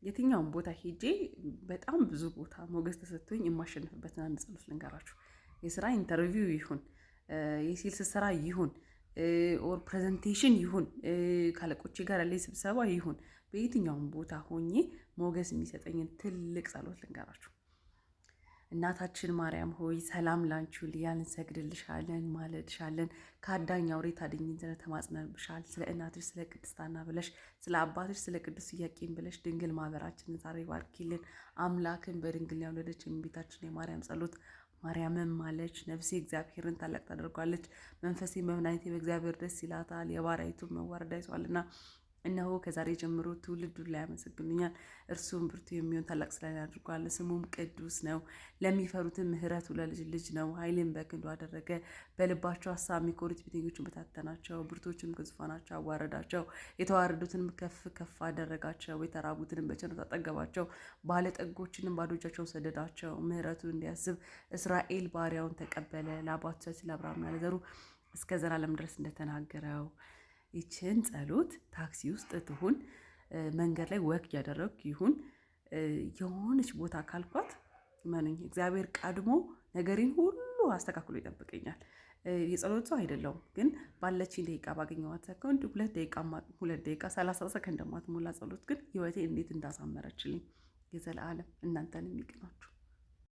የትኛውም ቦታ ሄጄ በጣም ብዙ ቦታ ሞገስ ተሰጥቶኝ የማሸንፍበትን አንድ ጸሎት ልንገራችሁ። የስራ interview ይሁን፣ የ sales ስራ ይሁን፣ or presentation ይሁን፣ ካለቆቼ ጋር ያለኝ ስብሰባ ይሁን፣ በየትኛውም ቦታ ሆኜ ሞገስ የሚሰጠኝን ትልቅ ጸሎት ልንገራችሁ። እናታችን ማርያም ሆይ ሰላም ላንቺ እያልን እንሰግድልሻለን፣ ማለድሻለን። ከአዳኝ አውሬ ታድኝን ዘንድ ተማጽነንብሻል። ስለ እናትሽ ስለ ቅድስት ሐና ብለሽ፣ ስለ አባትሽ ስለ ቅዱስ ኢያቄም ብለሽ ድንግል ማህበራችንን ዛሬ ባርኪልን። አምላክን በድንግል ያወለደች የእመቤታችን የማርያም ጸሎት። ማርያምም አለች፣ ነፍሴ እግዚአብሔርን ታላቅ ታደርጓለች፣ መንፈሴ በመድኃኒቴ በእግዚአብሔር ደስ ይላታል፣ የባሪያይቱን መዋረድ አይቷልና። እነሆ ከዛሬ ጀምሮ ትውልድ ሁሉ ያመሰግኑኛል። እርሱም ብርቱ የሚሆን ታላቅ ስራን አድርጓል፣ ስሙም ቅዱስ ነው። ለሚፈሩትም ምሕረቱ ለልጅ ልጅ ነው። ኃይልን በክንዱ አደረገ። በልባቸው ሀሳብ የሚኮሩት ትዕቢተኞችን በታተናቸው፣ ብርቱዎችንም ከዙፋናቸው አዋረዳቸው። የተዋረዱትንም ከፍ ከፍ አደረጋቸው፣ የተራቡትንም በቸርነቱ አጠገባቸው፣ ባለጠጎችንም ባዶ እጃቸውን ሰደዳቸው። ምሕረቱን እንዲያስብ እስራኤል ባሪያውን ተቀበለ፣ ለአባቶቻችን ለአብርሃምና ለዘሩ እስከ ዘላለም ድረስ እንደተናገረው። ይችን ጸሎት ታክሲ ውስጥ ትሁን፣ መንገድ ላይ walk እያደረግኩ ይሁን፣ የሆነች ቦታ ካልኳት እመኑኝ እግዚአብሔር ቀድሞ ነገሬን ሁሉ አስተካክሎ ይጠብቀኛል። የጸሎት ሰው አይደለሁም፣ ግን ባለችኝ ደቂቃ ባገኘኋት ሰከንድ፣ 2 ደቂቃ፣ 2 ደቂቃ 30 ሰከንድ ማትሞላ ጸሎት ግን ህይወቴ እንዴት እንዳሳመረችልኝ የዘላለም እናንተንም ይቅናችሁ።